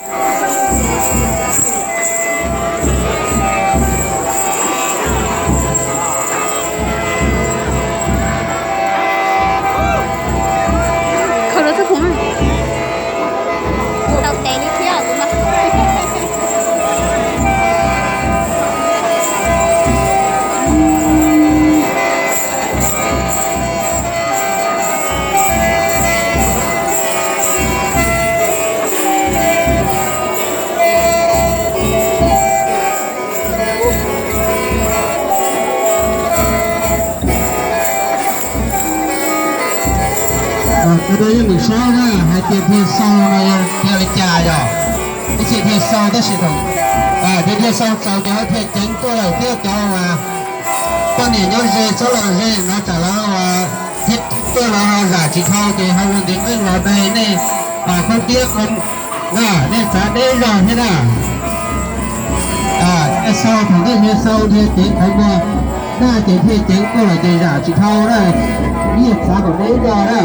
Khaws rau txoj phoom na. Tau tes li thiab tus no. Kuv rau yeej mus saib na hais tias dhia xau no yog dhia li cas yog, ib txhia dhia xau tab sis thaum dhia dhia xau txaus ces ho dhia ceev tuaj lawm thiab cov poj niam nyob ze txhob los ze no tsam lawv thiab tuaj lawv ho zam tsis dhau ces ho ua ntiv qeej los dai nej pas khaub tiab qhov na, nej txav deb zog thiab na. Dhia xau thaum nej dhia xau dhia ceev qhov muag na ces dhia ceev tuaj lawm ces zam tsis dhau na, nej txav kom deb zog na.